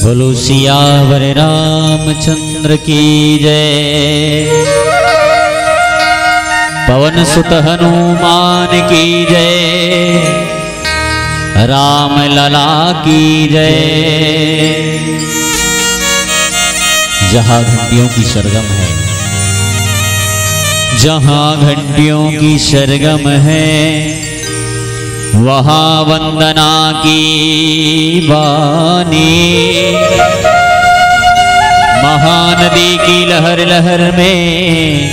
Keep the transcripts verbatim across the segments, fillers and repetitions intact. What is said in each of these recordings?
बोलो सियावर रामचंद्र की जय, पवन सुत हनुमान की जय, राम लला की जय। जहाँ घंटियों की सरगम है, जहाँ घंटियों की सरगम है, वहाँ वंदना की बानी। महानदी की लहर लहर में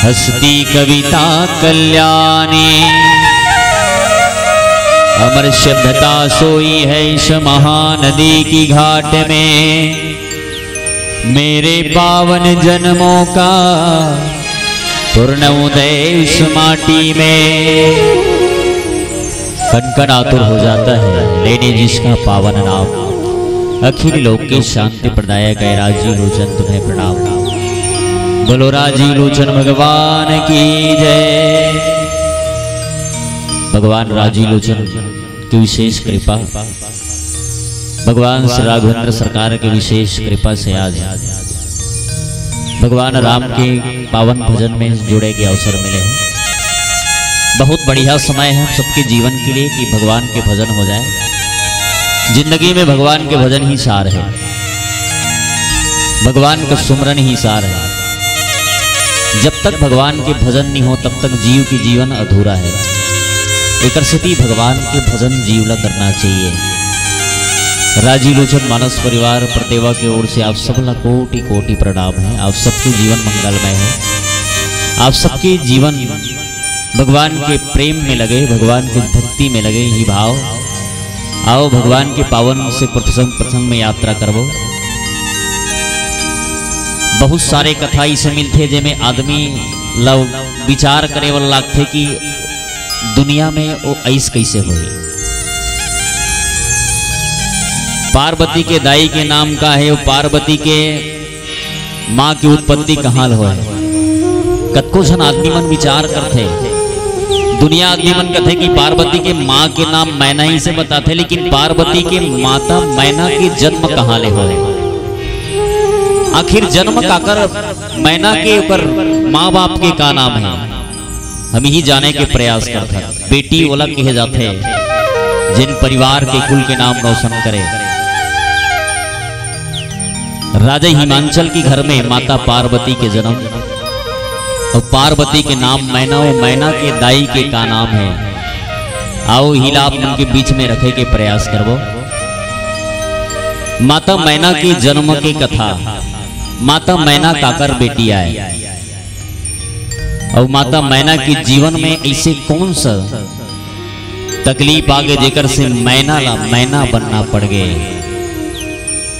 हंसती कविता कल्याणी। अमर श्रद्धता सोई है इस महानदी की घाट में। मेरे पावन जन्मों का पूर्ण उदय उस माटी में। कण कण आतुर हो जाता है लेने जिसका पावन नाम। अखिल लोक के शांति प्रदायक है राजीव लोचन, तुम्हें प्रणाम। बोलो राजीव लोचन भगवान की जय। भगवान राजीव लोचन की विशेष कृपा, भगवान श्री राघवेंद्र सरकार की विशेष कृपा से आज भगवान राम के पावन भजन में जुड़े के अवसर मिले हैं। बहुत बढ़िया समय है हम सबके जीवन के लिए कि भगवान के भजन हो जाए। जिंदगी में भगवान के भजन ही सार है, भगवान का सुमरन ही सार है। जब तक भगवान के भजन नहीं हो, तब तक जीव के जीवन अधूरा है। एकर सेती भगवान के भजन जीव ला करना चाहिए। राजीव लोचन मानस परिवार परतेवा के ओर से आप सब ला कोटि कोटि प्रणाम है। आप सबके जीवन मंगलमय है, आप सबके जीवन भगवान के प्रेम में लगे, भगवान के भक्ति में लगे, ही भाव। आओ भगवान के पावन से प्रसंग प्रसंग में यात्रा करबो। बहुत सारे कथा इसे मिलथे जेमे आदमी ला विचार करे वाला लागथे कि दुनिया में वो ऐस कैसे होए। पार्वती के दाई के नाम का है, वो पार्वती के माँ के उत्पत्ति कहाँ ले होय? कतको झन आदमी मन विचार करथे, दुनिया आदमी मन कथे कि पार्वती के माँ के नाम मैना ही से बताथे, लेकिन पार्वती के माता मैना के जन्म कहाँ ले होय? आखिर जन्म काकर, मैना के ओकर माँ बाप के का नाम है? हम ही जाने के प्रयास करथन। बेटी ओला कहे जाथे, जिन परिवार के कुल के नाम रोशन करे। राजा हिमांचल के घर में माता पार्वती के जन्म, अउ पार्वती के नाम मैना, अउ मैना के दाई के का नाम है? आओ, इला आप मन के बीच में रखे के प्रयास करबो। माता मैना के जन्म के कथा। माता मैना काकर बेटी आय? अउ माता मैना के जीवन में ऐसे कौन सा तकलीफ आ गे, जेकर से मैना ला मैना बनना पड़ गे,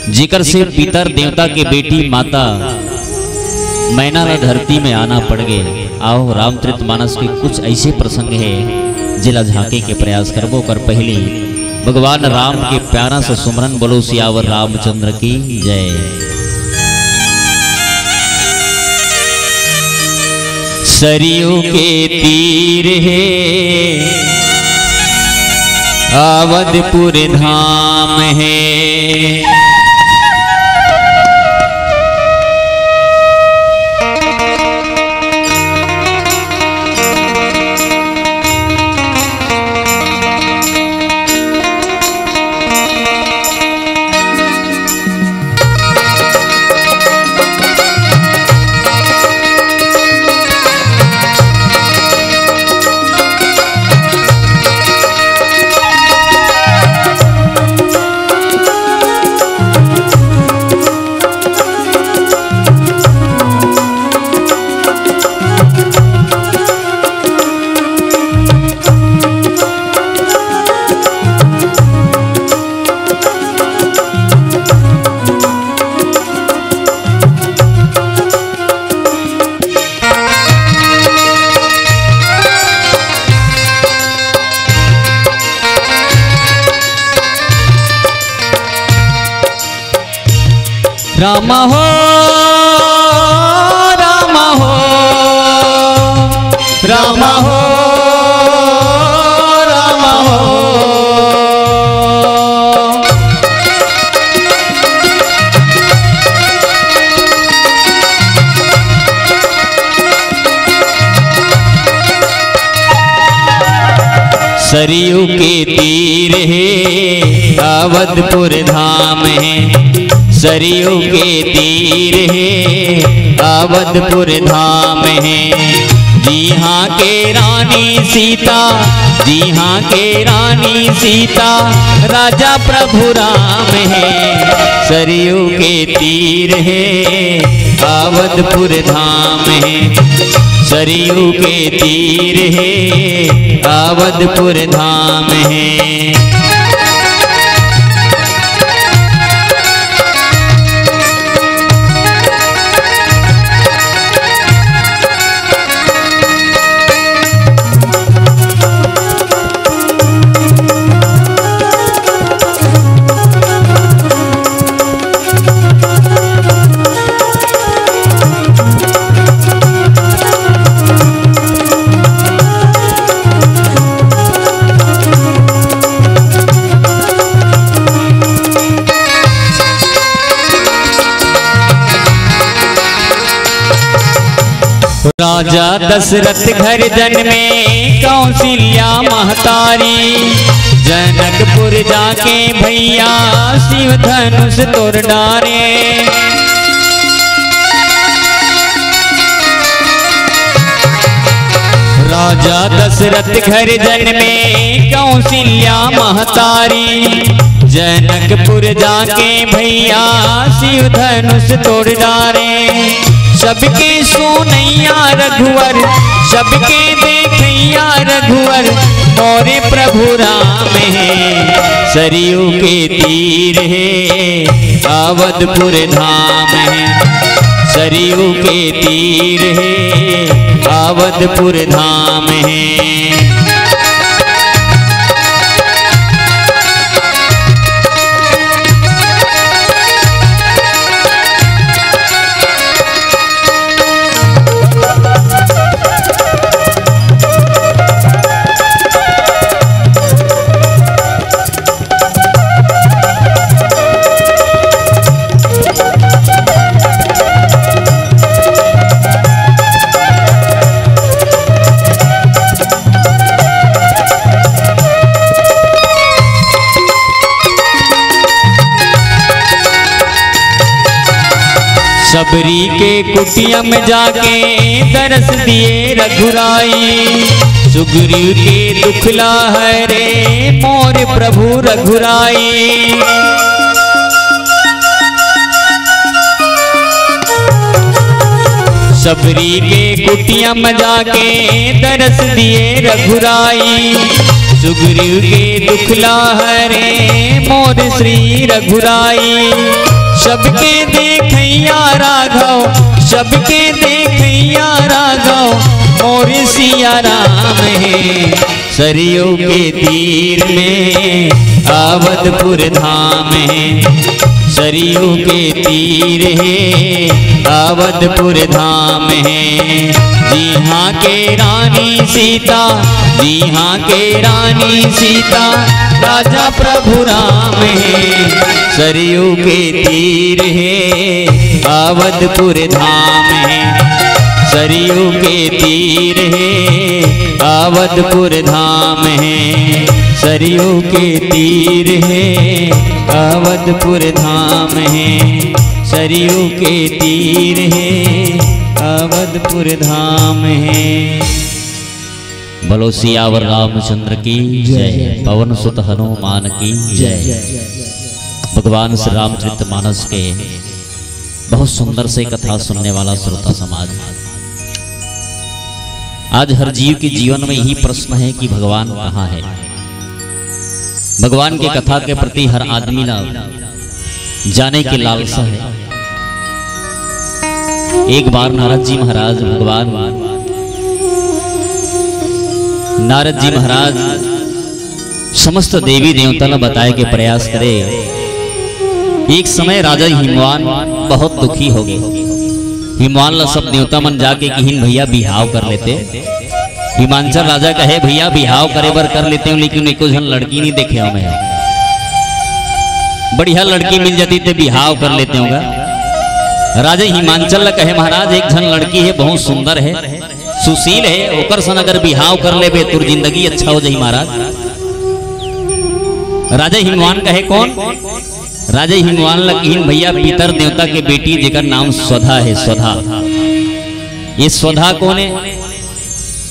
जेकर से पितर देवता के बेटी माता मैना ला धरती में आना पड़ गे? आओ, रामचरित मानस के कुछ ऐसे प्रसंग है, जेला झांके के प्रयास करबो। कर पहली भगवान राम के प्यारा सा सुमरन बोलो, सियावर रामचंद्र की जय। सरयू के तीर हे, अवधपुर धाम हे। राम हो, राम हो, राम हो, राम हो। सरयू के तीर हे अवधपुर धाम हे, सरयू के तीर हे अवधपुर धाम हे। जिहाँ के रानी सीता, जिहाँ के रानी सीता, राजा प्रभु राम हे। सरयू के तीर हे अवधपुर धाम हे, सरयू के तीर हे अवधपुर धाम हे। राजा दशरथ घर जन्मे कौशल्या महतारी, जनकपुर जाके भैया शिव धनुष तोड़ डारे। राजा दशरथ घर जन्मे कौशल्या महतारी, जनकपुर जाके भैया शिव धनुष तोड़ डारे। सबके सुनैया रघुवर, सबके देखैया रघुवर, मोरे प्रभु राम हे। सरयू के तीर हे अवधपुर धाम हे, सरयू के तीर हे अवधपुर धाम हे। सबरी के कुटिया में जाके दरस दिए रघुराई, सुग्रीव के दुखला हरे मोर प्रभु रघुराई। सबरी के कुटिया में जाके दरस दिए रघुराई, सुग्रीव के दुखला हरे मोर श्री रघुराई। सबके देखैया राघव, सबके देखैया राघव, मोर सिया राम हे। सरयू के तीर में अवधपुर धाम हे, सरयू के तीर हे अवधपुर धाम हे। जिहाँ के रानी सीता, जिहाँ के रानी सीता, राजा प्रभु राम हे। सरयू के तीर हे अवधपुर धाम हे, सरयू के तीर हे अवधपुर धाम हे, सरयू के तीर हे अवधपुर धाम हे, सरयू के तीर हे अवधपुर धाम हे। बोलो सियावर रामचंद्र की जय, पवन सुत हनुमान की जय। भगवान श्री रामचरित मानस के बहुत सुंदर से कथा सुनने वाला श्रोता समाज, आज हर जीव के जीवन में यही प्रश्न है कि भगवान कहाँ है। भगवान की कथा के प्रति हर आदमी ना जाने के लालसा है। एक बार नारद जी महाराज भगवान, नारद जी महाराज समस्त देवी देवता ला बताए के प्रयास करे। एक समय राजा हिमवान बहुत दुखी हो गए। हिमवान ला सब देवता मन जाके किहिन, "भैया, बिहाव कर लेते।" हिमांचल राजा कहे, "भैया, बिहाव करे बर कर लेते हूँ, लेकिन एको झन लड़की नहीं देखे हूँ मैं। बढ़िया लड़की मिल जाती ते बिहाव कर लेते हूँ।" राजा हिमांचल ला कहे, "महाराज, एक झन लड़की है, बहुत सुंदर है, सुशील हे, ओकर सन अगर बिहाव कर लेबे, तोर जिंदगी अच्छा हो जाही महाराज। राजा हिमवान कहे कोन? राजा हिमवान ल किहिन, भैया, पितर देवता के बेटी, जेकर नाम स्वधा हे, स्वधा। ये स्वधा कोन हे?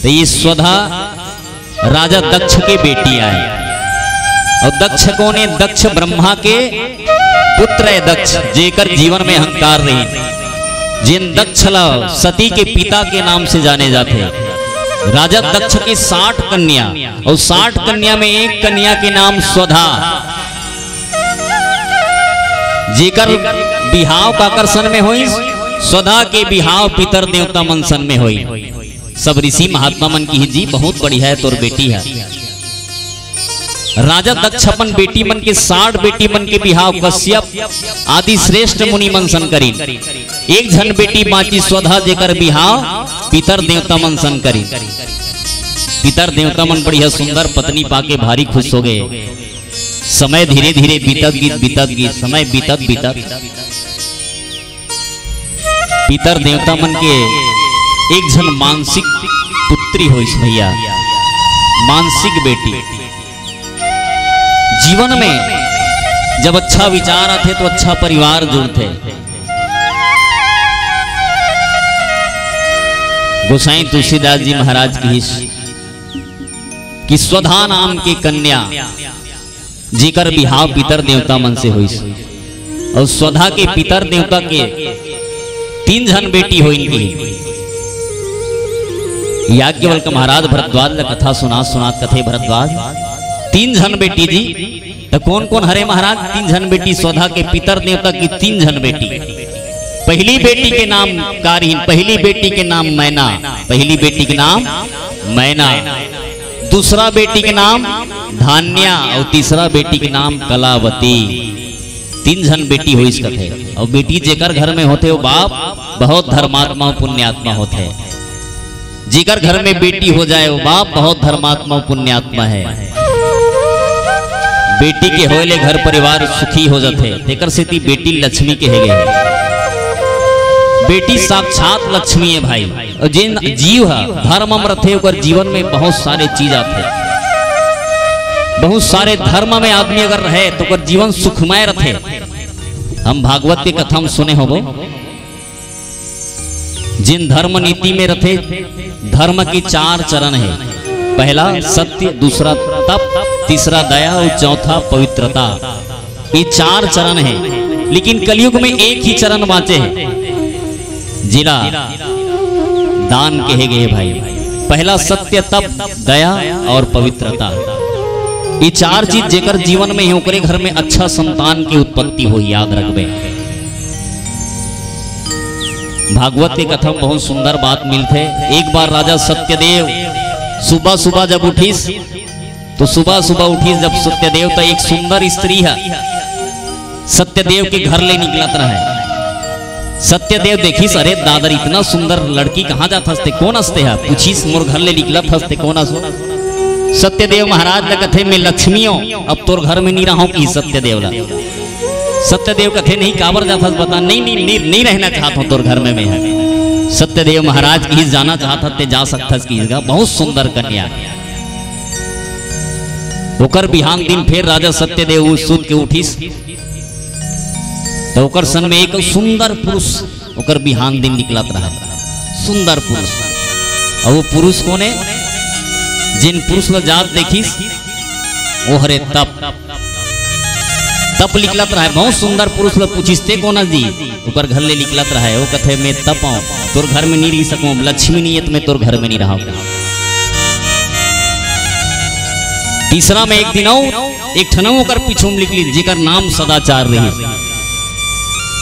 त ये स्वधा राजा दक्ष के बेटी आय। अउ दक्ष कोन हे? दक्ष ब्रह्मा के पुत्र हे दक्ष, जेकर जीवन में अहंकार रहिस, जेन दक्ष ला सती के पिता के नाम से जाने जाथे। राजा दक्ष के साठ कन्या, अउ साठ कन्या में एक कन्या के नाम स्वधा, जेकर बिहाव काकर सन में होइस? स्वधा के बिहाव पितर देवता मन सन में होइस। सब ऋषि महात्मा मन किहिस, जी, बहुत बढ़िया हे तोर बेटी हे। राजा दक्ष अपन बेटी मन के, साठ बेटी मन के बिहाव कश्यप आदि श्रेष्ठ मुनि मन सन करिन। एक झन बेटी बाँचिस स्वधा, जेकर बिहाव पितर देवता मन सन करिन। पितर देवता मन बढ़िया सुंदर पत्नी पाके भारी खुश हो गे। समय धीरे धीरे बीतत गिस, बीतत गिस, समय बीतत बीतत पितर देवता मन के एक झन मानसिक पुत्री होइस भैया, मानसिक बेटी। जीवन में जब अच्छा विचार आथे तो अच्छा परिवार जुड़थे। गोसाई तुलसीदास जी महाराज किहिस कि स्वधा नाम के कन्या जेकर बिहाव पितर देवता मन से होइस। अउ स्वधा के पितर देवता के तीन झन बेटी होइन कि। याज्ञवल्क्य महाराज भरद्वाज ल कथा सुनात सुनात कथे, भरद्वाज, तीन झन बेटी जी, त कोन कोन हरे महाराज? तीन झन बेटी, स्वधा के पितर देवता की तीन झन बेटी। पहली बेटी के नाम कारिन, पहली बेटी के नाम मैना, पहली बेटी के नाम मैना, दूसरा बेटी के नाम धान्या अउ तीसरा बेटी के नाम कलावती। तीन झन बेटी होइस कथे। अउ बेटी जेकर घर में होथे, वो बाप बहुत धर्मात्मा, पुण्यात्मा होथे। जेकर घर में बेटी हो जाए, वो बाप बहुत धर्मात्मा, पुण्यात्मा हे। बेटी के होए ले घर परिवार सुखी हो जाथे, तेकर सेती बेटी लक्ष्मी कहे गे हे। बेटी साक्षात लक्ष्मी हे भाई। अउ जेन जीव ह धर्म म रथे, ओकर जीवन में बहुत सारे चीज आथे। बहुत सारे धर्म में आदमी अगर रहे, त ओकर जीवन सुखमय रथे। हम भागवत के कथा म सुने होबो, जेन धर्म नीति में रथे, धर्म के चार चरण हे। पहला सत्य, दूसरा तप, तीसरा दया अउ चौथा पवित्रता। ये चार चरण हे, लेकिन कलयुग में एक ही चरण बाँचे हे, जेला दान कहे गे हे भाई। पहला सत्य, तप, दया अउ पवित्रता। ये चार चीज जेकर जीवन में हे, ओकरे घर में अच्छा संतान के उत्पत्ति होही, याद रखबे। भागवत के कथा म बहुत सुंदर बात मिलथे। एक बार राजा सत्यदेव सुबह सुबह जब उठिस, तो सुबह सुबह उठिस जब सत्यदेव, त एक सुंदर स्त्री ह सत्यदेव के घर ले निकलत रहय। सत्यदेव देखिस, "अरे दादर, इतना सुंदर लड़की, कहाँ जात हस ते? कोन अस ते ह?" पूछिस, "मोर घर ले निकलत हस ते, कोन अस?" सत्यदेव महाराज ल कथे, "मैं लक्ष्मी हूँ, अब तोर घर में नी रहूँ," किहिस सत्यदेव ल। सत्यदेव कथे, "नहीं, काबर जात हस बता।" "नहीं, नहीं, नहीं, नहीं रहना चाहत हूँ तोर घर में मैं ह।" सत्यदेव महाराज किहिस, "जाना चाहत हस ते जा सकथस," किहिस गा। बहुत सुंदर कन्या। ओकर बिहान दिन फेर राजा सत्यदेव उ सुत के उठिस, त ओकर सन में एक सुंदर पुरुष ओकर बिहान दिन निकलत रहय। सुंदर पुरुष। अउ वो पुरुष कोन हे? जेन पुरुष ल जात देखिस, वो हरे तप। तप निकलत रहय। बहुत सुंदर पुरुष ल पूछिस, "ते कोन अस जी?" ओकर घर ले निकलत रहय। वो कथे, "मैं तप हूँ, तोर घर में नी रहि सकूँ, लक्ष्मी नी हे त मैं तोर घर में नी रहूँ।" तीसरा में एक दिन अउ एक ठन अउ ओकर पीछू म निकलिस, जेकर नाम सदाचार रहिस।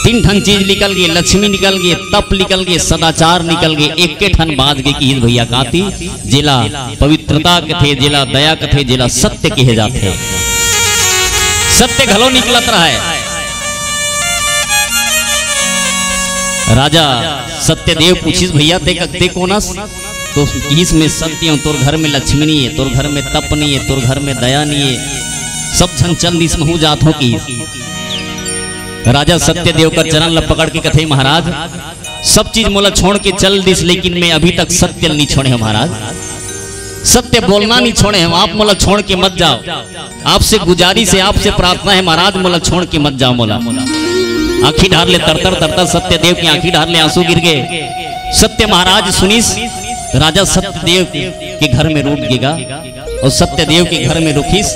तीन ठन चीज निकल गे, लक्ष्मी निकल गे, तप निकल गे, सदाचार निकल गे, एके ठन बाँच गे किहिस भैया काती, जेला पवित्रता कथे, जेला दया कथे, जेला सत्य कहे जाथे। सत्य घलो निकलत रहय। राजा सत्यदेव पूछिस, "भैया, ते क-, ते कोन अस?" तो किहिस, "मैं सत्य हूँ, तोर घर में लक्ष्मी नी हे, तोर घर में तप नी हे, तोर घर में दया नी हे, सब झन चल दिस, महूँ जात हूँ," किहिस। राजा सत्यदेव कर चरण ल पकड़ के कथे, "महाराज, सब चीज मोला छोड़ के चल दिस, लेकिन मैं अभी तक सत्य ल नी छोड़े हंव महाराज। सत्य बोलना नी छोड़े हंव, आप मोला छोड़ के मत जाव। आपसे गुजारिश हे, आपसे प्रार्थना हे महाराज, मोला छोड़ के मत जाव मोला। आंखी डार ले तरतर तरतर सत्यदेव के आंखी डार ले आंसू गिर गे। सत्य महाराज सुनिस, राजा सत्यदेव के घर में रुक गेगा। अउ सत्यदेव के घर में रुकिस,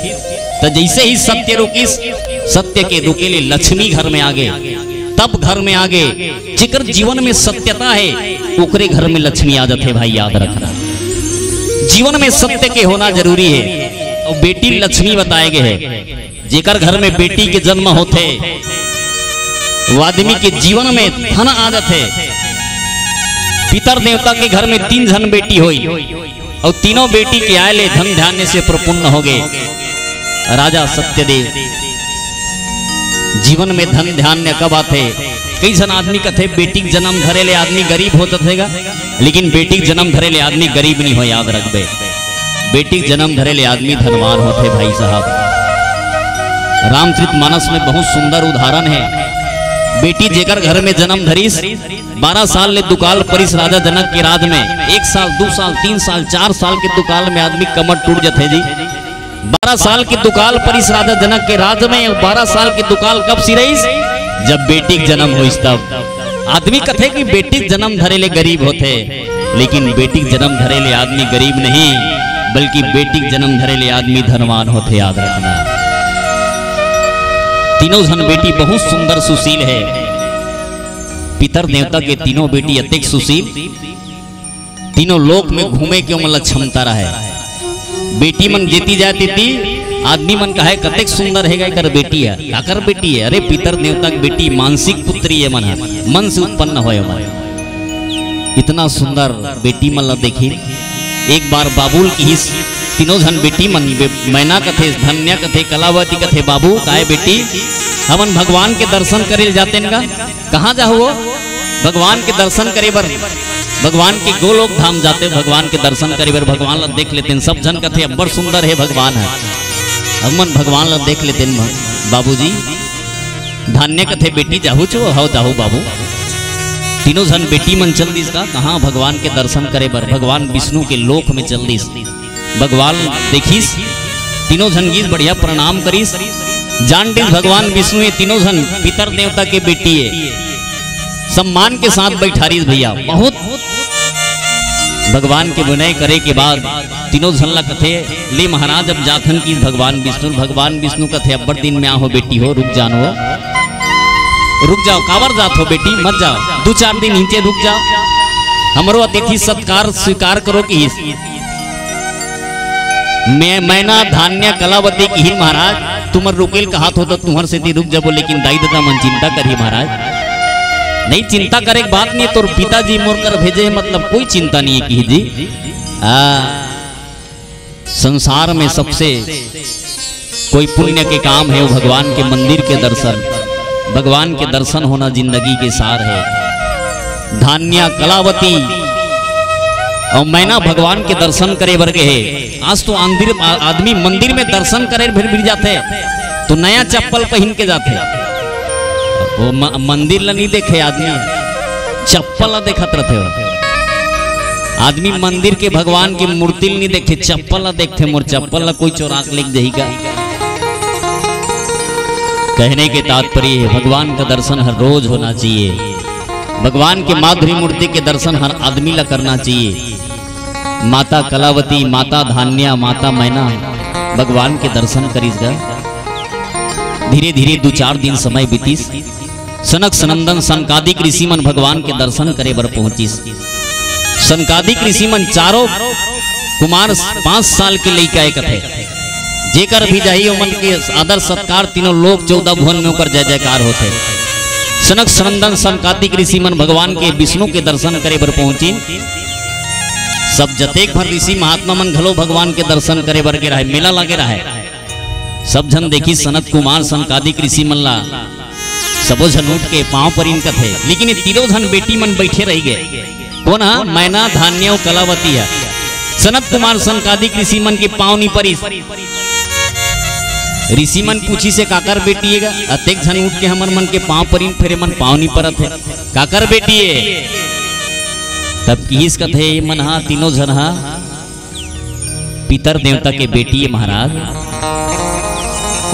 त जइसे ही सत्य रुकिस, सत्य के रुके ले लक्ष्मी घर में आगे। तब घर में आगे, जेकर जीवन में सत्यता हे, ओकरे घर में लक्ष्मी आ जाथे भाई, याद रखना। जीवन में सत्य के होना जरूरी हे। अउ बेटी लक्ष्मी बताए गे हे, जेकर घर में बेटी के जन्म होथे, वो आदमी के जीवन में धन आ जाथे। पितर देवता के घर में तीन झन बेटी होई, अउ तीनों बेटी के आय ले धन धान्य से परिपूर्ण होगे। राजा सत्यदेव, जीवन में धन धान्य कब आथे? कई झन आदमी कथे बेटी के जन्म धरे ले आदमी गरीब हो जाथे गा, लेकिन बेटी के जन्म धरे ले आदमी गरीब नहीं हो, याद रखबे। बेटी के जन्म धरे ले आदमी धनवान होथे भाई साहब। रामचरित मानस में बहुत सुंदर उदाहरण हे। बेटी जेकर घर में जन्म धरिस, बारह साल ले दुकाल परिस राजा जनक के राज में। एक साल, दू साल, तीन साल, चार साल के दुकाल में आदमी कमर टूट जथे जी। बारह साल के दुकाल परिस राजा जनक के राज में, अउ बारह साल के दुकाल कब सिरइस? जब बेटी के जन्म होइस तब। आदमी कथे कि बेटी के जन्म धरे ले गरीब होथे, लेकिन बेटी के जन्म धरे ले आदमी गरीब नहीं, बल्कि बेटी के जन्म धरे ले आदमी धनवान होथे, याद रखना। तीनों झन बेटी बहुत सुंदर सुशील हे। पितर देवता के तीनों बेटी अतेक सुशील, तीनों लोक में घूमे के ओमन ला क्षमता रहे। बेटी मन जेती जाए तेती आदमी मन कहे, "कतेक सुंदर हे गा एकर बेटी हे।" काकर बेटी हे? अरे, पितर देवता के बेटी, मानसिक पुत्री हे मन ह, मन से उत्पन्न होए मन। इतना सुंदर बेटी मन ला देखिन। एक बार बाबू ल किहिस, तीनों झन बेटी मन, बे-, मैना कथे, धन्या कथे, कलावती कथे, "बाबू, काय बेटी, हमन भगवान के दर्शन करे ल जातेन गा।" "कहाँ जाहू वो?" "भगवान के दर्शन करे बर, भगवान के गोलोक धाम जाते, भगवान के दर्शन करे बर, भगवान ला देख लेतेन।" सब झन कथे, "अब्बड़ सुंदर हे भगवान ह, हमन भगवान ला देख लेतेन बाबूजी।" धान्य कथे, "बेटी जाहू चो?" "हव जाहू बाबू।" तीनों झन बेटी मन चल दिस का, कहाँ? भगवान के दर्शन करे बर, भगवान विष्णु के लोक में चल दिस। भगवान देखिस, तीनों झन गिस, बढ़िया प्रणाम करिस, जान दिस भगवान विष्णु ये तीनों झन पितर देवता के बेटी हे। सम्मान के साथ बैठारिस भैया। बहुत भगवान के विनय करे के बाद तीनों झन ला कथे, "ले महाराज, अब जाथन।" किस भगवान विष्णु, भगवान विष्णु कथे, "अब्बड़ दिन में आहो बेटी हो, रुक जान हो, रुक जाओ, काबर जात हो बेटी, मत जाओ, दू चार दिन इहिंचे रुक जाओ, हमरो अतिथि सत्कार स्वीकार करो।" किस मैं, मैना, धान्या, कलावती किहिन, "महाराज, तुमन रुके ल कहत हो त तुंहर सेती रुक जाबो, लेकिन दाई ददा मन चिंता करही महाराज।" "नहीं, चिंता करे के बात नहीं, तोर पिताजी मोर कर भेजे हे, मतलब कोई चिंता नहीं हे," किहिस जी। आ, संसार में सबसे कोई पुण्य के काम हे, वो भगवान के मंदिर के दर्शन। भगवान के दर्शन होना जिंदगी के सार हे। धान्या, कलावती अउ मैना भगवान के दर्शन करे बर गे हे। आज तो आंदिर-, आ-, आदमी मंदिर में दर्शन करे बर भी जाथे, तो नया चप्पल पहिन के जाथे। वो म-, मंदिर ला नहीं देखे आदमी, चप्पल ला देखत रथे हो। आदमी मंदिर के भगवान के मूर्ति ल नहीं देखे, चप्पल ला देखथे, "मोर चप्पल ला कोई चोरा के लेके जाही का?" कहने के तात्पर्य हे, भगवान का दर्शन हर रोज होना चाहिए। भगवान के माधुरी मूर्ति के दर्शन हर आदमी ला करना चाहिए। माता कलावती, माता धान्या, माता मैना भगवान के दर्शन करिस गा। धीरे धीरे दू चार दिन समय बीतिस। सनक सनंदन सनकादिक ऋषि मन भगवान के दर्शन करे बर पहुंचिस। सनकादिक ऋषि मन चारों कुमार पांच साल के लइका एक थे, जेकर भी जाही ओमन के आदर सत्कार, तीनों लोक चौदह भुवन में ओकर जय जयकार होथे। सनक सनंदन सनकादिक ऋषि मन भगवान के विष्णु के दर्शन करे बर पहुंचिन। सब जतेक भर ऋषि महात्मा मन घलो भगवान के दर्शन करे बर गे रहे, मेला लगे रहे। सब झन देखिस सनत कुमार सनकादिक ऋषि मन ला। सबो झन उठ के पांव परिन कथे, लेकिन ये तीनों झन बेटी मन बइठे रहि गे। कोन ह? मैना, धान्य अउ कलावती ह। सनत कुमार सनकादिक ऋषि मन के पांव नी परिस। ऋषि मन पूछिस हे, "काकर बेटी ए गा?" अतेक झन उठ के हमर मन के पांव परिन, फेर ए मन पांव नी परत हे। "काकर बेटी ए?" तब किहिस कथे, "ए मन हा, तीनों झन हा पितर देवता के बेटी ए महाराज।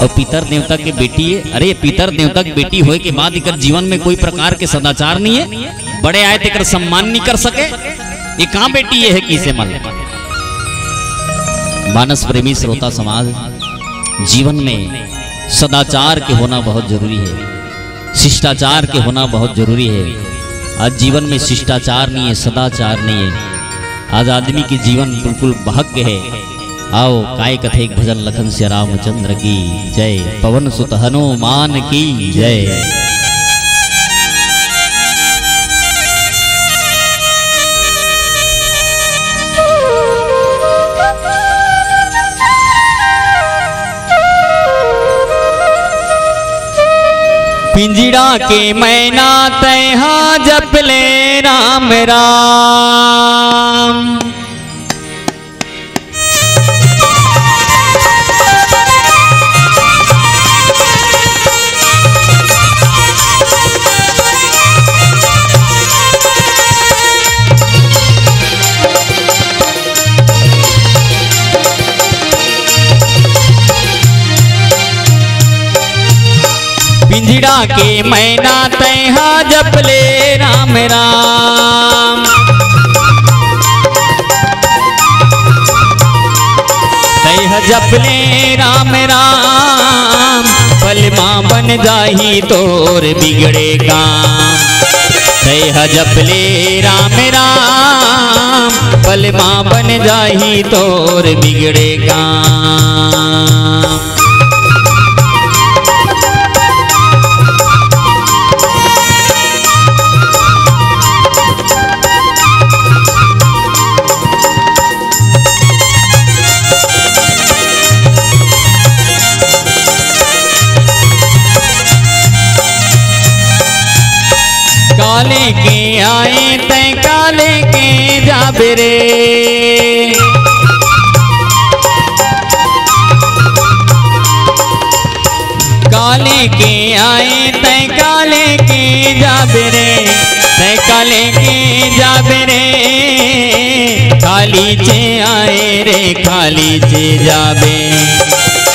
अउ पितर देवता के बेटी ए, अरे पितर देवता के बेटी होय के बाद एकर जीवन में कोई प्रकार के सदाचार नहीं है, बड़े आए तेकर सम्मान नहीं कर सके, ये कहाँ बेटी ए हे?" किसे मन मानस प्रेमी श्रोता समाज, जीवन में सदाचार के होना बहुत जरूरी है, शिष्टाचार के होना बहुत जरूरी है। आज जीवन में शिष्टाचार नहीं है, सदाचार नहीं है, आज आदमी के जीवन बिल्कुल बहक गे हे। आओ, काय कथे एक भजन लखन सिया रामचंद्र की जय, पवन सुत हनुमान की जय। पिंजड़ा के मैना तैहा जप ले राम राम। पिंजड़ा के मैना तैहा जप ले राम राम। तैहा जप ले राम राम, पल मा बन जाही तोर बिगड़े काम। तैहा जप ले राम राम, पल मा बन जाही तोर बिगड़े काम। काले के आए तै काले के जाबे रे। काले के आए तै काले के जाबे रे, तै काले के जाबे रे। खाली चे आए रे, खाली चे जाबे,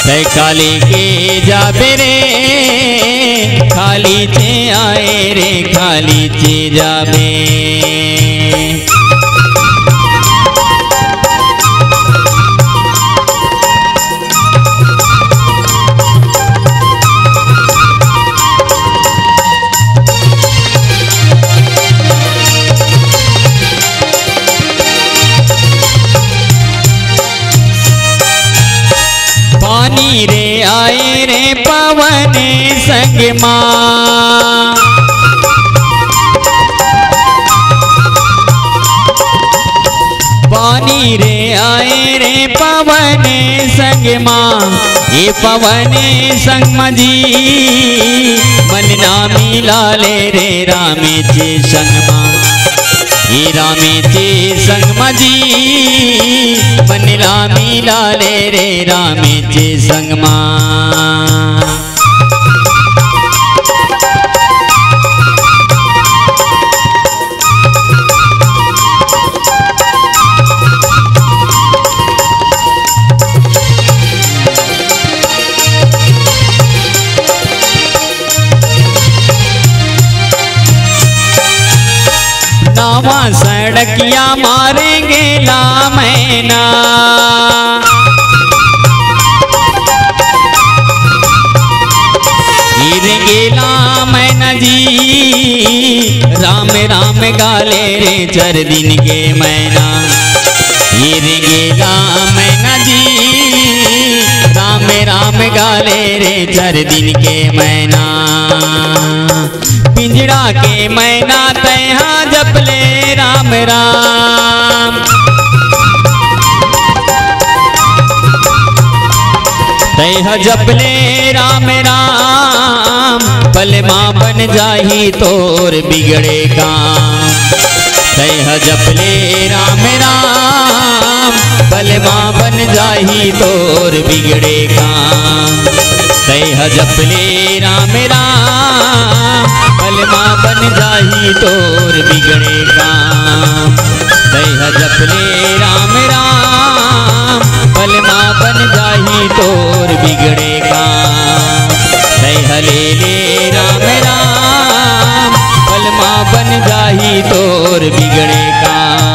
तै काले के जाबे रे। खाली चे आए रे, खाली चे जाबे। पानी रे आए रे पवन संग मा। पानी रे आए रे पवन संग मा, ए पवन संग मा जी, मन ना मिला ले रे रामे चे संग मा। ए रामे चे संग मा जी, मन ना मिला ले रे रामे चे संग मा। नावा सड़किया मारेंगे ला मैना। गिर गेला मैना जी, राम राम गाले रे चार दिन के मैना। गिर गेला मैना जी, राम राम गाले रे चार दिन के मैना। पिंजड़ा के मैना तैहा जप ले राम राम। तैहा जप ले राम राम, पल मा बन जाही तोर बिगड़े काम। तैहा जप ले राम राम, पल मा बन जाही तोर बिगड़े काम। तैं ह जप ले राम राम, पल मा बन जाही तोर बिगड़े काम। तैं ह जप ले राम राम, पल मा बन जाही तोर बिगड़े काम। तैं ह ले ले राम राम, पल मा बन जाही तोर बिगड़े काम।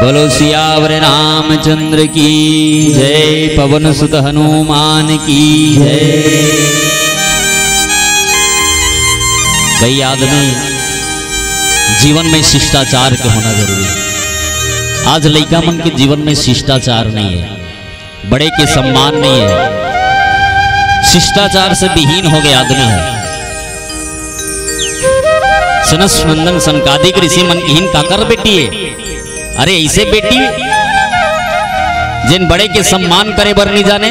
बोलो सियावर रामचंद्र की जय, पवन सुत हनुमान की जय। कई आदमी जीवन में शिष्टाचार के होना जरूरी है। आज लइका मन के जीवन में शिष्टाचार नहीं है, बड़े के सम्मान नहीं है, शिष्टाचार से विहीन हो गए आदमी है। सनत सनंदन सनकादिक ऋषि मन किहिन काकर बेटी है? अरे ऐसे बेटी जेन बड़े के सम्मान करे बर नहीं जाने,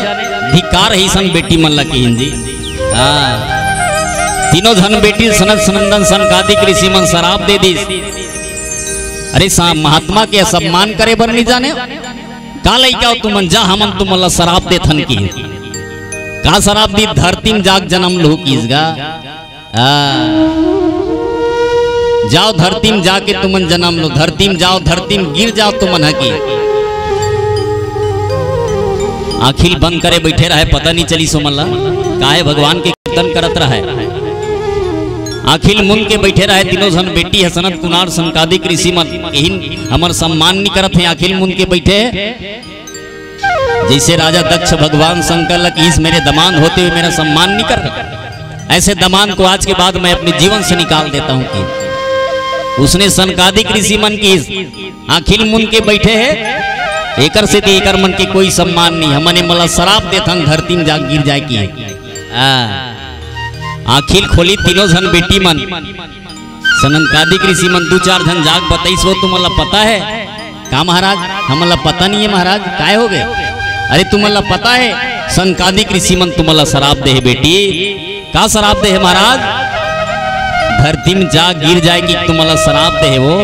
धिक्कार है अइसन बेटी मन ला किहिन जी। हाँ, तीनों झन बेटी सनत सनंदन सनकादिक ऋषि मन सराप दे दिस। अरे सा-, महात्मा के सम्मान करे बर नहीं जाने, का लइका हो तुमन, जा हमन तुमन ला सराप देथन किहिन। का सराप दी? धरती में जाके जन्म लो किहिस गा। हाँ। जाओ धरती में जाके तुमन जन्म लो, धरती में जाओ, धरती में गिर जाओ तुमन ह कि। आँखी ल बंद करे बैठे रहे, पता नहीं चली सोमन ला, काहे भगवान के कीर्तन करत रहे। आँखी ल मुंद के बैठे रहे, तीनों झन बेटी ह सनत कुनार संकादिक ऋषि मन, इहिन हमर सम्मान नहीं करत है, आँखी ल मुंद के बैठे। जैसे राजा दक्ष भगवान शंकर ला किहिस मेरे दमांद होते हुए मेरा सम्मान नहीं कर रहे, ऐसे दमांद को आज के बाद मैं अपने जीवन से निकाल देता हूँ कि। उसने सनकादिक ऋषि मन किहिस आँखी ल मुंद के बैठे है, एकर सेती एकर मन के कोई सम्मान नहीं, हमन ए मला सराप देथन धरती में जाके गिर जाए कि। आ, आँखी ल खोली तीनों झन बेटी मन। सनकादिक ऋषि मन दू चार झन जाग बतइस हो, तुमन ला पता है का महाराज? हमन ला पता नहीं है महाराज, काय हो गए? अरे तुमन ला पता है, सनकादिक ऋषि मन तुमन ला सराप दे हे बेटी। का सराप दे हे महाराज? धरती में जा गिर जाए कि तुमन ला सराप दे हे वो।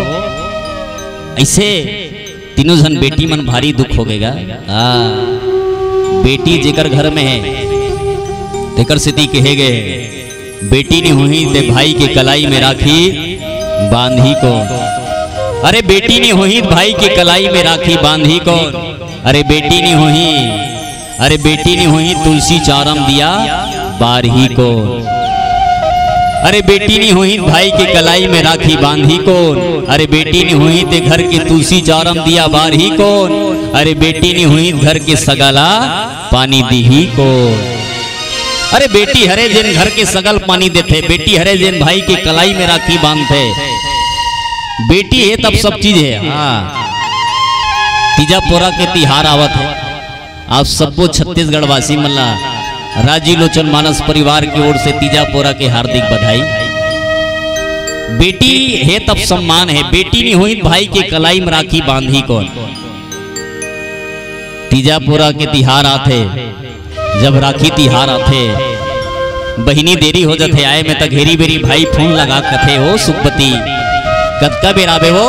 ऐसे तीनों झन बेटी मन भारी दुख हो गए गा। हाँ, बेटी जेकर घर में है, तेकर सेती कहे गए, बेटी नी होही ते भाई के कलाई में राखी बांधी कोन। अरे बेटी नी होही भाई के कलाई में राखी बांधी कोन। अरे बेटी नी होही, अरे बेटी नी होही तुलसी चौरा म दिया बारही कोन। अरे बेटी नी होही भाई के कलाई में राखी बांधी कोन। अरे बेटी नी होही ते घर के तुलसी चौरा म दिया बारही कोन। अरे बेटी नी होही घर के सगा ला पानी दीही कोन। अरे बेटी हरे जेन घर के सगा ल पानी देथे, बेटी हरे जेन भाई के कलाई में राखी बांधथे, बेटी हे तब सब चीज हे। हाँ, तीजा पोरा के तिहार आवत हे, आप सब्बो छत्तीसगढ़ वासी मन ला राजीव लोचन मानस परिवार की ओर से तीजा पोरा के हार्दिक बधाई। बेटी हे तब सम्मान हे, बेटी नी होही भाई के कलाई में राखी बांधी कोन। तीजा पोरा के तिहार आथे, जब राखी तिहार आथे, बहिनी देरी हो जाथे आए में, त घेरी बेरी भाई फोन लगा कथे, "ओ सुखपति, कतका बेर आबे वो,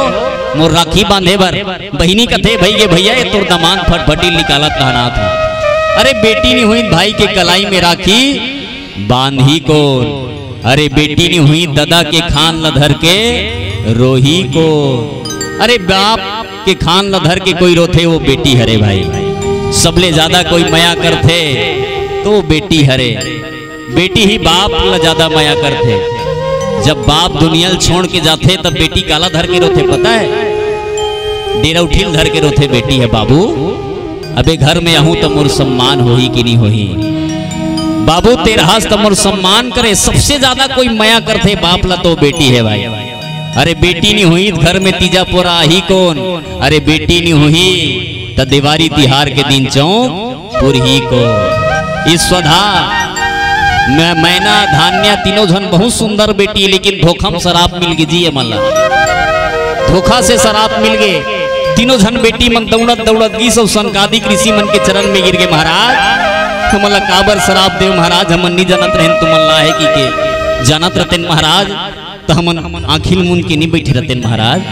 मोर राखी बांधे बर।" बहिनी कथे, "भई गे भैया, ये तोर दमांद फटफटी निकालत कहनात हो।" अरे बेटी नी होही भाई के कलाई में राखी बांधी कोन। अरे बेटी नी होही ददा के खान ल धर के रोही कोन। अरे बाप के खान ल धर के कोई रोथे, वो बेटी हरे भाई। सबले ज्यादा कोई मया करथे तो वो बेटी हरे। बेटी ही बाप ल ज्यादा मया करथे। जब बाप दुनिया ल छोड़ के जाथे तब बेटी काला धर के रोथे पता हे? डेरौठी ल धर के रोथे बेटी ह, बाबू अबे घर में आहूं त मोर सम्मान होही कि नी होही? बाबू तें रहस त मोर सम्मान करे। सबसे ज्यादा कोई मया करथे बाप ला तो बेटी हे भाई। अरे बेटी नी होही त घर में तीजा पोरा आही कोन? अरे बेटी नी होही त देवारी तिहार के दिन चौक पुरही कोन। ई स्वधा, मैं, मैना, धान्या तीनों झन बहुत सुंदर बेटी, लेकिन धोखा म सराप मिल गे जी ये मन ला। धोखा से सराप मिल गे। तीनों झन बेटी मन दौड़त दौड़त गिस अउ सनकादिक ऋषि मन के चरण में गिर गे, "महाराज, हमन ला काबर सराप देव महाराज, हमन नी जानत रहेन तुमन ला हे कि के, जानत रहतेन महाराज, त हमन आँखी ल मुंद के नी बैठे रहतेन महाराज।"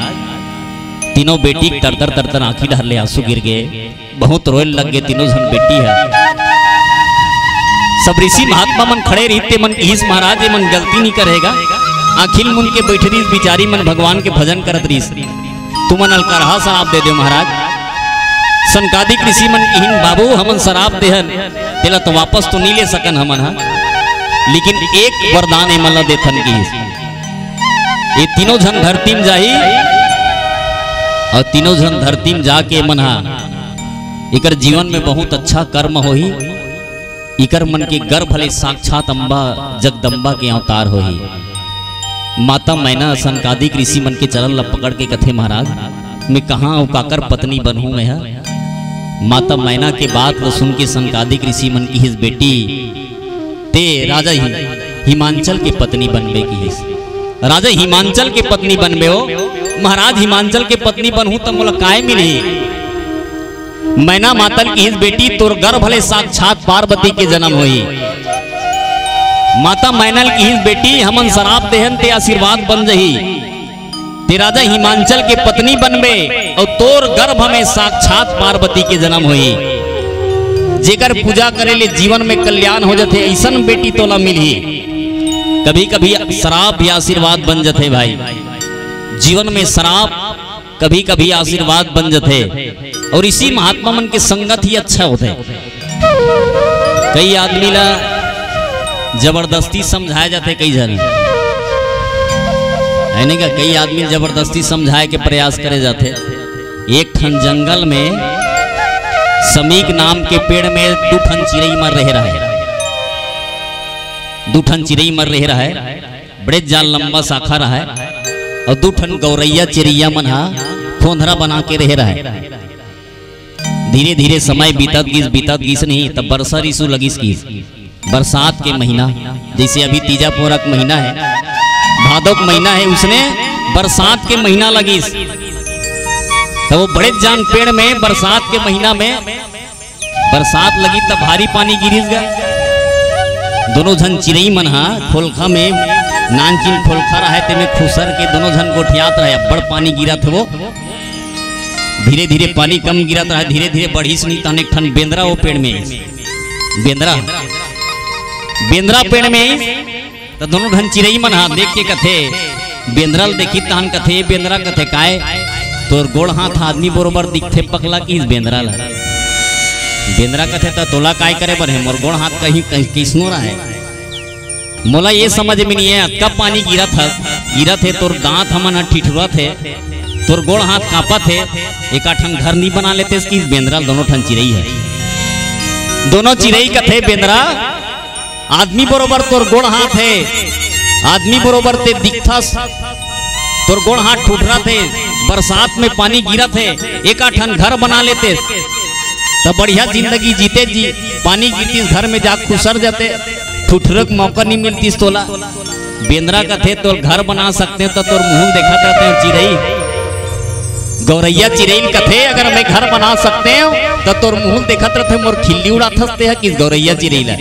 तीनों बेटी के तरतर तरतर आँखी डहर ले आंसू गिर गे, बहुत रोए लग गे तीनों झन बेटी ह। सब ऋषि महात्मा मन खड़े रहिस, ते मन किहिस, "महाराज, ये मन गलती नहीं करेगा।" आखिर मुन के बैठे रहिस, बिचारी मन भगवान के भजन करत रहिस। तुमन अलकरहा सराप दे देव महाराज। सनकादिक ऋषि मन किहिन, "बाबू, हमन सराप देहन, तेला तो वापस तो नहीं ले सकन हमन हा, लेकिन एक वरदान एमन ला देथन," किहिस। "ये तीनों झन धरती में जाही और तीनों झन धरती में जाके एमन हा, एकर जीवन में बहुत अच्छा कर्म होही, इकर मन के गर्भ ले साक्षात अम्बा जगदम्बा के अवतार होही।" माता मैना सनकादिक ऋषि मन के चरण ल पकड़ के कथे, "महाराज, मैं कहाँ अउ काकर पत्नी बनहूँ मैं ह?" माता मैना के बात ल सुन के सनकादिक ऋषि मन किहिस, "बेटी, ते राजा हि-, हिमांचल के पत्नी बनबे," किहिस। "राजा हिमांचल के पत्नी बनबे हो?" "महाराज, हिमांचल के पत्नी बनहूँ त मोला काय मिलही?" मैना मातल किहिस, "बेटी, तोर गर्भ ले साक्षात पार्वती के जन्म होही।" माता मैनल किहिस, "बेटी, हमन सराप देहन, ते आशीर्वाद बन जही। ते राजा हिमांचल के पत्नी बनबे अउ तोर गर्भ में साक्षात पार्वती के जन्म होही। जेकर पूजा करे ले जीवन में कल्याण हो जथे, अइसन बेटी तोला मिलही।" कभी-कभी सराप भी आशीर्वाद बन जथे भाई। जीवन में सराप कभी-कभी आशीर्वाद बन जथे, अउ ऋषि महात्मा मन के संगत ही अच्छा होथे। कई आदमी ला जबरदस्ती समझाए जाथे, कई झन, है नहीं का? कई आदमी जबरदस्ती समझाए के प्रयास करे जाथे। एक ठन जंगल में समीक नाम के पेड़ में दू ठन चिरई मन रहे रहय। दू ठन चिरई मन रहे रहय। बड़े जान लंबा शाखा रहय अउ दू ठन गौरैया चिरैया मन हा खोंधरा बना के रहे रहय। धीरे-धीरे समय बीतत गिस, बीतत गिस नहीं, तब बरसा रिसु लगिस गिस। बरसात के महीना, जइसे अभी तीजा पोरा के महीना हे, भादो के महीना हे, उसने बरसात के महीना लगिस। तब वो बड़े जान पेड़ में बरसात के महीना में बरसात लगिस त भारी पानी गिरिस गा। दोनों झन चिरई मन हा खोलखा में, नानचिन खोलखा रहय, तेमे खुसर के दोनों झन गोठियात रहय। अब्बड़ पानी गिरत हे वो। धीरे-धीरे पानी कम गिरत रहय, धीरे-धीरे बढ़िस नहीं, तहन एक ठन बेंदरा वो पेड़ में आइस। बेंदरा, बेंदरा पेड़ में आइस। त दोनों झन चिरई मन हा देख के कथे, बेंदरा ल देखिस तहन कथे, बेंदरा कथे, "काय तोर गोड़ हाथ आदमी बरोबर दिखथे पकला?" किहिस बेंदरा ल। बेंदरा कथे, "त तोला काय करे बर हे? मोर गोड़ हाथ कहीं, कहीं किसनो रहय? मोला ये समझ में नहीं हे, अतका पानी गिरत हस, गिरत हे, तोर दांत हमन ह ठिठुरत हे, तोर गोड़ हाथ कांपत हे, एकाठन घर नहीं बना लेतेस?" किहिस बेंदरा ल। दोनों ठन चिरई हे, दोनों चिरई कथे, बेंदरा, आदमी बरोबर तोर गोड़ हाथ हे, आदमी बरोबर ते दिखथस, तोर गोड़ हाथ ठुठरत हे, बरसात में पानी गिरत हे, एकाठन घर बना लेतेस, त बढ़िया जिंदगी जीते जी, पानी गिरतिस घर में जा खुसर जाते, ठुठरे के मौका नहीं मिलतिस तोला। बेंदरा कथे, "तोर घर बना सकते हो त तोर मुंह देखत रहते हो चिरई।" गौरैया चिरई ल कथे, "अगर मैं घर बना सकते हो त तोर मुंह देखत रहते, मोर खिल्ली उड़ाथस ते ह?" किहिस गौरैया चिरई ल।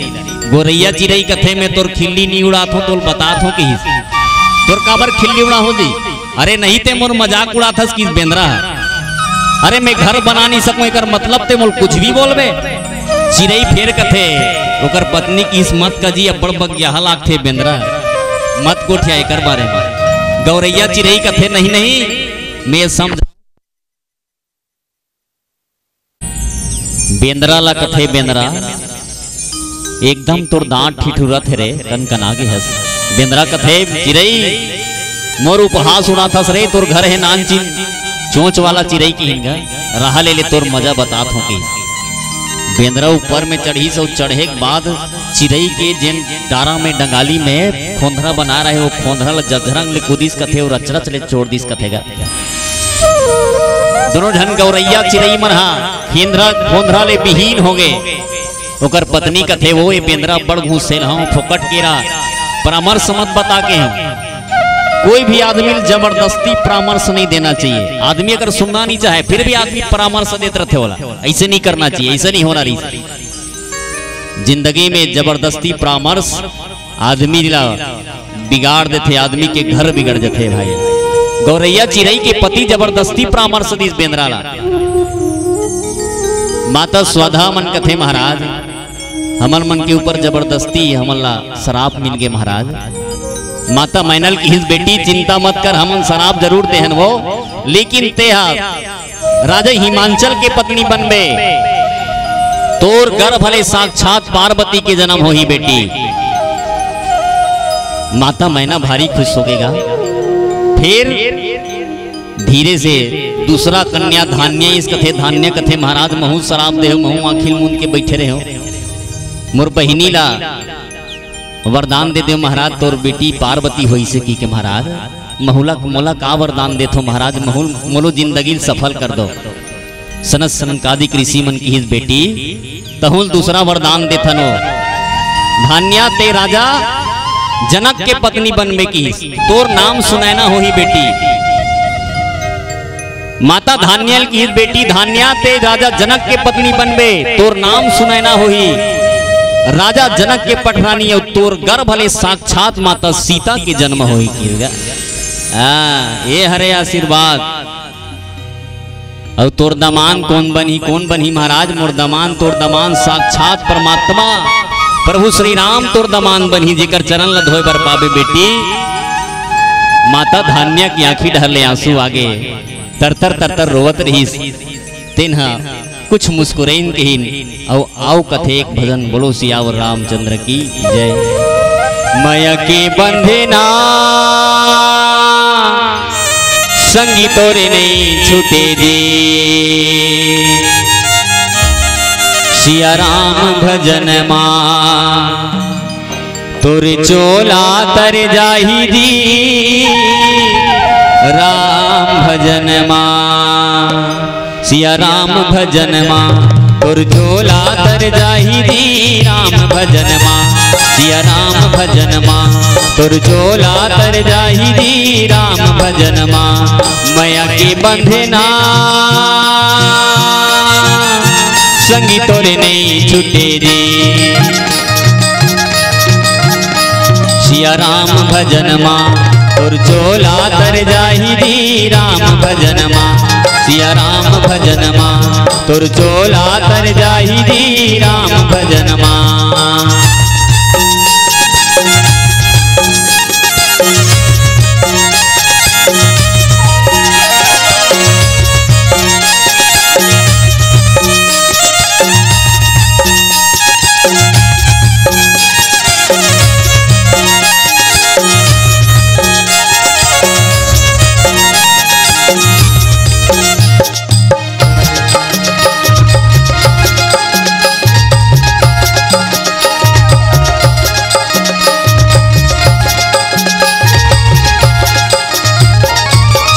गौरैया चिरई कथे, "मैं तोर खिल्ली नी उड़ात हों, तोल बतात हों," किहिस। "तोर काबर खिल्ली उड़ाहूं जी?" "अरे नहीं, ते मोर मजाक उड़ाथस," किहिस बेंदरा ह। "अरे मैं घर बना नहीं सकूं, एकर मतलब ते मोल कुछ भी बोलबे?" चिरई फेर कथे, ओकर पत्नी किहिस, "मत का जी, अब्बड़ बगियाहा लागथे बेंदरा, मत गोठिया एकर बारे में।" गौरैया चिरई कथे, "नहीं, नहीं, मैं समझ" बेंदरा ला कथे, "बेंदरा, एकदम तोर दांत ठिठुरत हे रे, कनकना गे हस।" बेंदरा कथे, "चिरई, मोर उपहास उड़ाथस रे, तोर घर हे नानचिन चोंच वाला चिरई," किहिन गा, "रहा ले ले, तोर मजा बतात हों," किहिस। बेंदरा ऊपर में चढ़िस अउ चढ़े के बाद चिरई के जेन डारा में, डंगाली में खोंधरा बना रहे, वो खोंधरा ला जझरंग ले कूदिस कथे अउ रचरच ले छोड़ दिस कथे गा। दोनों झन गौरैया चिरई मन हा खोंधरा, खोंधरा ले बिहीन हो गे। ओकर पत्नी कथे, "वो ए बेंदरा बड़ घुसेलहा, फोकट केरा, परामर्श मत बता के हूं।" कोई भी आदमी ल जबरदस्ती परामर्श नहीं देना चाहिए। आदमी अगर सुनना नहीं चाहे, फिर भी आदमी परामर्श देत रहथे ओला, ऐसे नहीं करना चाहिए, ऐसे नहीं होना रही। जिंदगी में जबरदस्ती परामर्श आदमी ला बिगाड़ देथे, आदमी के घर बिगड़ जथे भाई। गौरैया चिरई के पति जबरदस्ती परामर्श दिस बेंदरा ला। माता स्वधा मन कथे, महाराज, हमन मन के ऊपर जबरदस्ती हमन ला सराप मिल गे महाराज। माता मैना ल किहिस, "बेटी चिंता मत कर, हमन सराप जरूर देहन वो, लेकिन तेहा राजा हिमांचल के पत्नी बनबे, तोर गर्भ ले साक्षात पार्वती के जन्म होही बेटी।" माता मैना भारी खुश हो गे गा। फिर धीरे से दूसरा कन्या धान्य, इस कथे धान्य कथे, "महाराज महू सराप देहू, महू आँखी मूंद के बैठे रहेंव, मोर बहिनी ला वरदान दे देव महाराज, तोर बेटी पार्वती होइसे," किके, "महाराज महू ला, मोला का वरदान देथो महाराज, महू मोलो जिंदगी ल सफल कर दो।" सनत सनकादिक ऋषि मन किहिस, "बेटी तहूं ल दूसरा वरदान देथन वो, धान्या ते राजा जनक के पत्नी बनबे किहिस, तोर नाम सुनैना होही बेटी।" माता धान्या ल किहिस, "बेटी धान्या ते राजा जनक के पत्नी बनबे, तोर नाम सुनैना होही, राजा जनक के पटरानी अउ तोर गर्भ ले साक्षात माता सीता के जन्म होही," किहिस गा। हाँ, ये हरे आशीर्वाद। अउ तोर दमान कोन बनही, कोन बनही महाराज? मोर दमान, तोर दमान साक्षात परमात्मा प्रभु श्री राम तोर दमान बनही, जेकर चरण ल धोए बर पाबे बेटी। माता धान्या के आँखी डहर ले आंसू आगे, तरतर तरतर रोवत रहिस। तेन ह कुछ मुस्कुरइन कहिन, अउ आव कथे एक भजन, बोलो सियावर रामचंद्र की जय। मया के बंधना संगी तोरे नहीं छूटे जी, सिया राम भजन मा तोर चोला तर जाही जी, राम भजन मा, सिया राम भजन मा, तोर चोला तर जाही जी, राम भजन मा, सिया राम भजन मा, तोर चोला तर जाही जी, राम भजन मा, मया के बंधना संगी तोरे नहीं छूटे जी। सिया राम भजन मा तोर चोला तर जाही जी, राम भजन मा। सिया राम भजन मा तोर चोला तर जाही जी, राम भजन मा।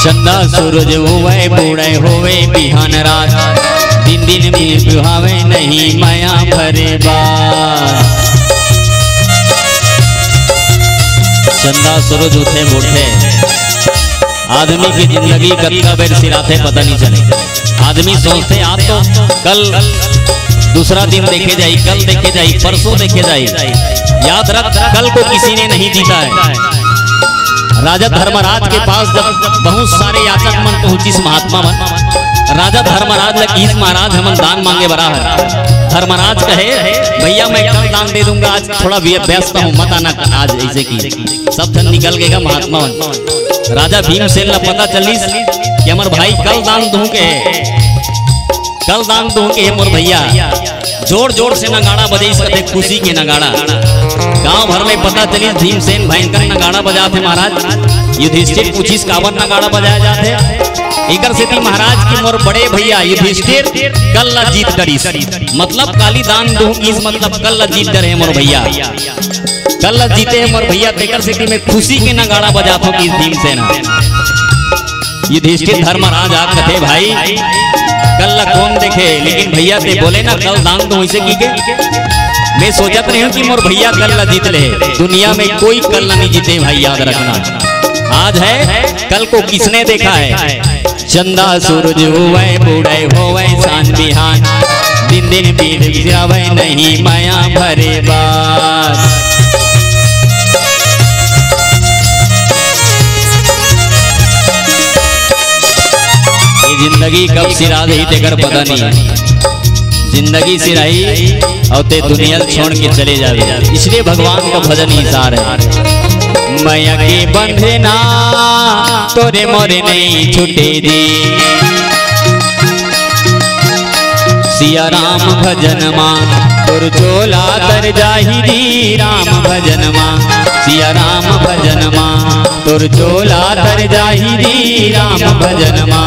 चंदा सूरज उवय बूड़य होवे बिहान रात, दिन दिन में बिहावे नहीं मया भरे बात। चंदा सूरज उठे बूड़थे, आदमी की जिंदगी कतका बेर सिराथे पता नहीं चले। आदमी सोचथे आज तो कल दूसरा दिन देखे जाही, कल देखे जाही, परसों देखे जाही। याद रख, कल को किसी ने नहीं जीता है। राजा धर्मराज के पास जब बहुत सारे याचक मन पहुंचिस, महात्मा मन, राजा धर्मराज ल किहिस, "महाराज, हमन दान मांगे बर आए हन।" धर्मराज कहे, "भैया, मैं कल दान दे दूंगा, आज थोड़ा व्य-, व्यस्त हूँ, मत आना आज।" ऐसे कि सब झन निकल गे गा महात्मा मन। राजा भीमसेन ला पता चलिस कि हमर भाई कल दान दूं के हे, कल दान दूं के हे मोर भैया। जोर जोर से नगाड़ा बजाइस कथे, खुशी के नगाड़ा। गांव भर में पता चलिस भीमसेन भयंकर नगाड़ा बजात हे महाराज। युधिष्ठिर पूछिस काबर नगाड़ा बजाया जात हे। एकर सेती महाराज कि मोर बड़े भैया युधिष्ठिर कल ला जीत डरिस, मतलब काली दान दूं किहिस, मतलब कल ला जीत डरे हे मोर भैया। कल ला जीते हे मोर भैया, तेकर सेती में खुशी के नगाड़ा बजाथों किहिस भीमसेन ह। युधिष्ठिर धर्मराज आ कथे, "भाई, कल ला कोन देखे, लेकिन भैया ते बोले ना, कल दान दूं, वैसे किके मैं सोचत रहेंव कि मोर भैया कल ला जीत ले।" दुनिया में कोई कल ला नहीं जीते भाई, याद रखना। आज है, कल को किसने देखा है? चंदा सूरज उवय बूड़य होवय सांझ बिहान, दिन दिन बीत जावय नहीं मया भरे बात। ये जिंदगी कब सिरा जाही तेकर पता नहीं। जिंदगी सिराही अउ ते दुनिया ल छोड़ के चले जाबे। इसलिए भगवान का भजन ही सार है। मया के बंधना तोरे मोरे नहीं छूटे जी। सिया राम भजन मा तोर चोला तर जाही जी। राम भजन मा, सिया राम भजन मा तोर चोला तर जाही जी। राम भजन मा।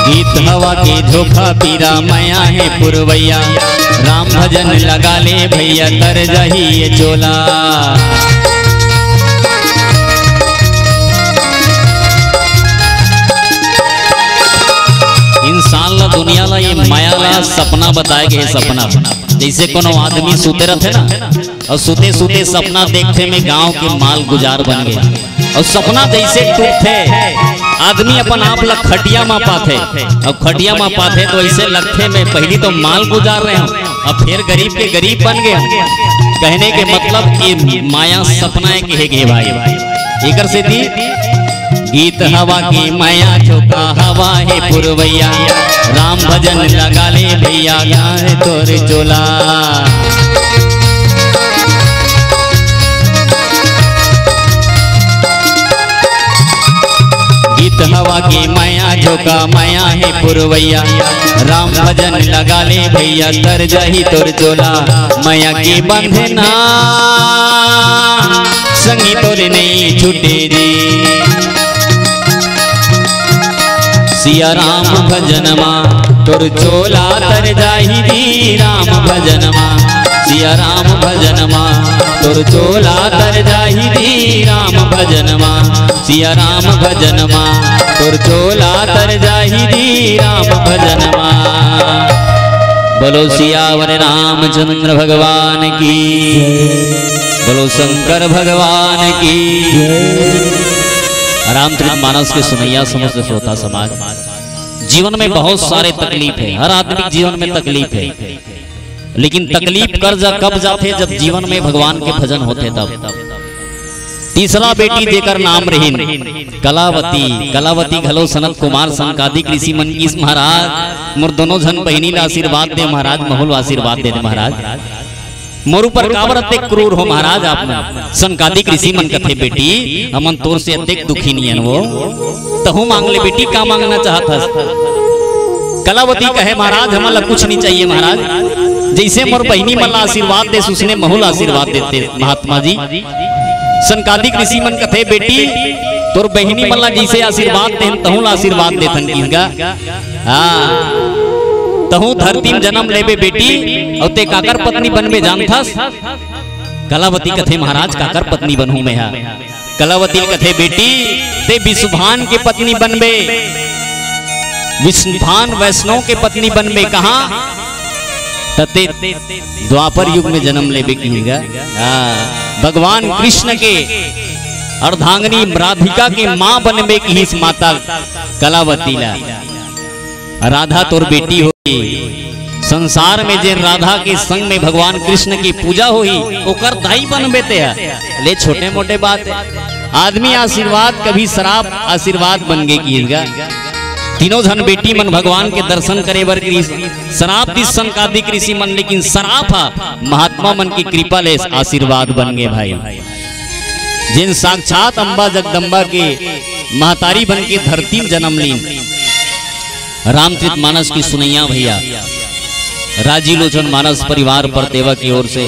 गीत हवा के झोंका पीरा मया हे पुरवैया। राम भजन लगा ले भैया तर जाही ये चोला। इंसान ला, दुनिया ला, ये माया ला सपना बताए गे हे, सपना। जैसे कोनो आदमी सुते रहथे ना, अउ सुते सुते सपना देखथे में गांव के माल गुजार बन गे, अउ सपना जैसे टूटथे, आदमी अपन आप ला खटिया मा पाथे, अउ खटिया मा पाथे तो ऐसे लगथे में पहली तो माल गुजार रहे हंव, अब फिर गरीब के गरीब बन गे हंव। कहने के मतलब ये माया सपना हे, कहे गे भाई। एकर सेती गीत हवा के मया झोंका हवा हे पुरवैया। राम भजन लगा ले भैया गाए तोर चोला। गीत हवा के मया झोंका मया हे पुरवैया। राम भजन लगा ले भैया तर जाही तोर चोला। मया के बंधना संगी तोरे नहीं छूटे जी। सिया राम भजन मा तोर चोला तर जाही जी। राम भजन मा, सिया राम भजन मा तोर चोला तर जाही जी। राम भजन मा, सिया राम भजन मा तोर चोला तर जाही जी। राम भजन मा। बोलो सियावर रामचंद्र भगवान की, बोलो शंकर भगवान की। रामचरित मानस के सुनैया समस्त श्रोता समाज, जीवन में बहुत सारे तकलीफ हे, हर आदमी के जीवन में तकलीफ हे, लेकिन तकलीफ कर जा कब जाथे, जब जीवन में भगवान के भजन होथे तब। तीसरा बेटी जेकर नाम रहिन कलावती, कलावती घलो सनत कुमार संकादिक ऋषि मन गिस महाराज, मोर दोनों झन बहिनी ला आशीर्वाद दे महाराज, महू ल आशीर्वाद दे दे महाराज। मोर ऊपर काबर अतेक क्रूर हो महाराज आप मन? संकादिक ऋषि मन कथे, बेटी, हमन तोर से अतेक दुखी नियन हो, तहूँ मांग ले बेटी, का मांगना चाहत हस? कलावती कहे, महाराज, हमन ला कुछ नहीं चाहिए महाराज, जैसे मोर बहिनी मन ला आशीर्वाद देस, उसने महू ला आशीर्वाद देते महात्मा जी। संकादिक ऋषि मन कथे, बेटी, तोर बहिनी मन ला जैसे आशीर्वाद देन, तहूँ ला आशीर्वाद देथन किस गा। हाँ, तहूँ धरती में जन्म लेबे बेटी, अउ ते काकर पत्नी बनबे जानथस? कलावती कथे, महाराज, काकर पत्नी बनहूँ मैं हा? कलावती कथे, बेटी, ते विश्वभान के पत्नी बनबे, विश्वभान वैष्णव के पत्नी बनबे। कहाँ? त ते द्वापर युग में जन्म लेबे किहिस गा। हाँ, भगवान कृष्ण के अर्धांगिनी राधिका के माँ बनबे किहिस माता कलावती ला। राधा तोर बेटी होही। संसार में जेन राधा के संग में भगवान कृष्ण की पूजा होही, ओकर दाई बनबे ते ह। ले छोटे मोटे बात हे। आदमी आशीर्वाद कभी श्राप आशीर्वाद बन गे किहिस गा। तीनों झन बेटी मन भगवान के दर्शन करे बर गिस। श्राप दिस संकादिक ऋषि मन, लेकिन श्राप ह महात्मा मन की कृपा ले आशीर्वाद बन गे भाई। जेन साक्षात अम्बा जगदम्बा के महतारी बन के धरती में जन्म लीन। रामचरित मानस की सुनैया भैया, राजीव लोचन मानस परिवार परतेवा की ओर से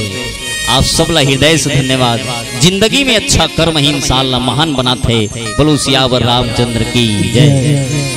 आप सब ला हृदय से धन्यवाद। जिंदगी में अच्छा कर्म ही इंसान ला महान बनाथे। बोलो सियावर रामचंद्र की जय।